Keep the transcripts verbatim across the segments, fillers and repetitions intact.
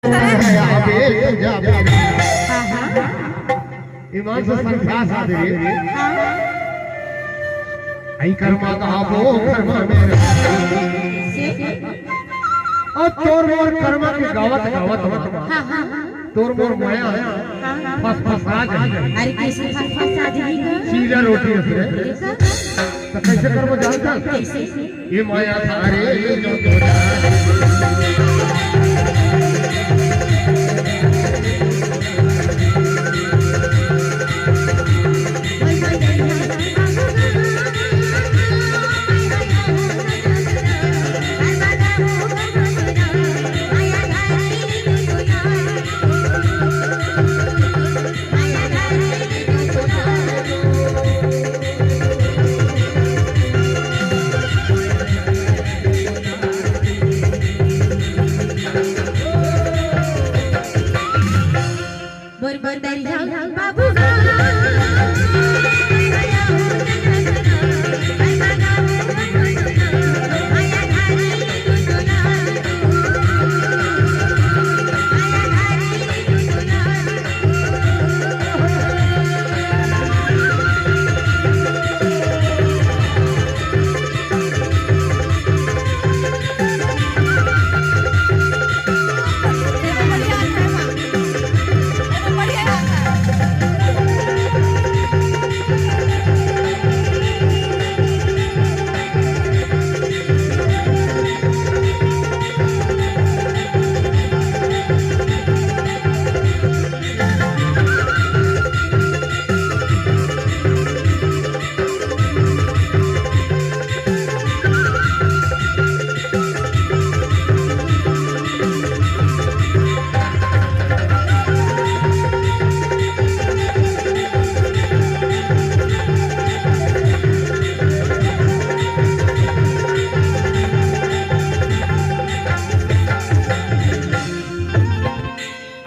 अबे, तू जा बे। हाँ, हाँ। ईमान से संख्या साथ दे। हाँ। आई कर्मा का वो कर्मा मेरे। से? और तोर मोर कर्मा के गावत गावत हाँ, हाँ, हाँ। तोर मोर माया हाँ, हाँ। फस फस आ जाए। अरे कैसे फस फस आ जाएगा? सीधा रोटी है। देखा? तो कैसे कर्मा जानता? कैसे? ये माया थारे ये जो तोरा।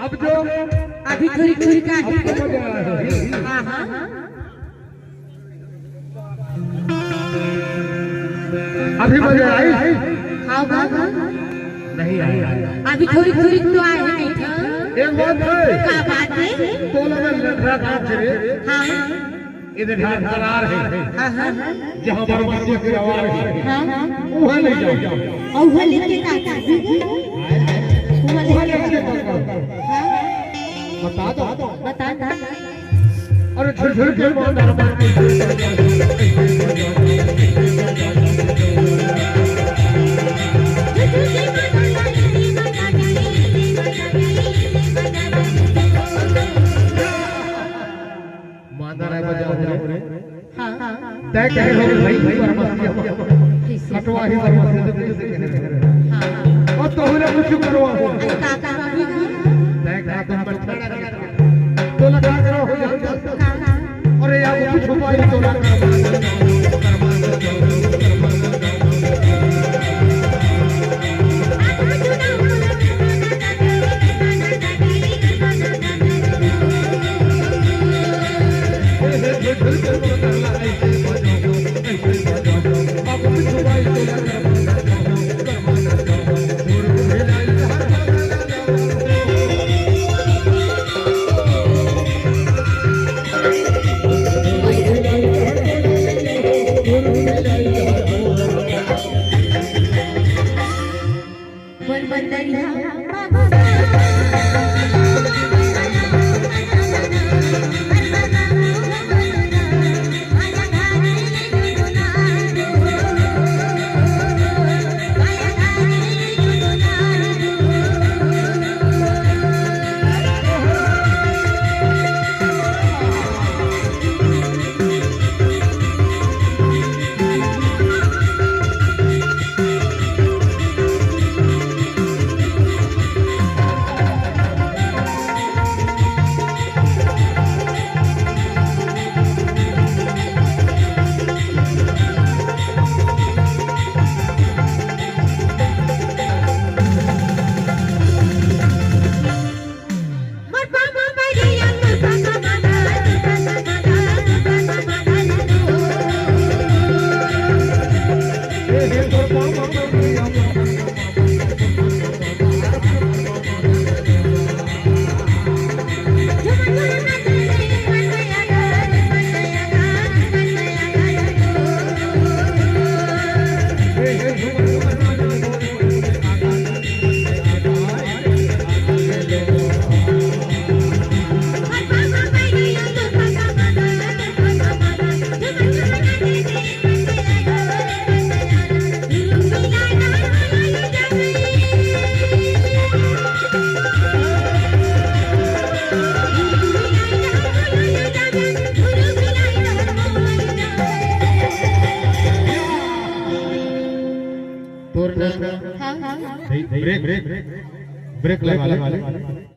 अब जो अभी थोड़ी थोड़ी का है। हाँ, हाँ। अभी मजा आई? हाँ, हाँ, हाँ। नहीं आई। अभी थोड़ी थोड़ी तो आए हैं। एक बात है। का बात है? तोला में लठरा काम करे। हाँ, हाँ। इधर ढाल करार है। हाँ, हाँ, हाँ। जहाँ पर मस्जिद के रवार है। हाँ, हाँ। वहाँ नहीं जाओ। और वहाँ लेके का? वहाँ वहाँ लेके लेके का? हाँ। बता दो। बता दो। अरे झुरझुर के मार। मांदा राय बजाओ रे। हाँ। तय कहे हो भाई, भाई, परमसिया। कैसे? कटवा ही परमसिया, तो कैसे कहे? हाँ, हाँ। और तोहरे कुछ करवा हो। अरे काका, अभी भी। तय कहा तुम बच्चा ना करो। तो लगा करो हो जाओ। हाँ, हाँ। अरे यार, कुछ छुपा ही तो लगा। ब्रेक ब्रेक ब्रेक लगा ले।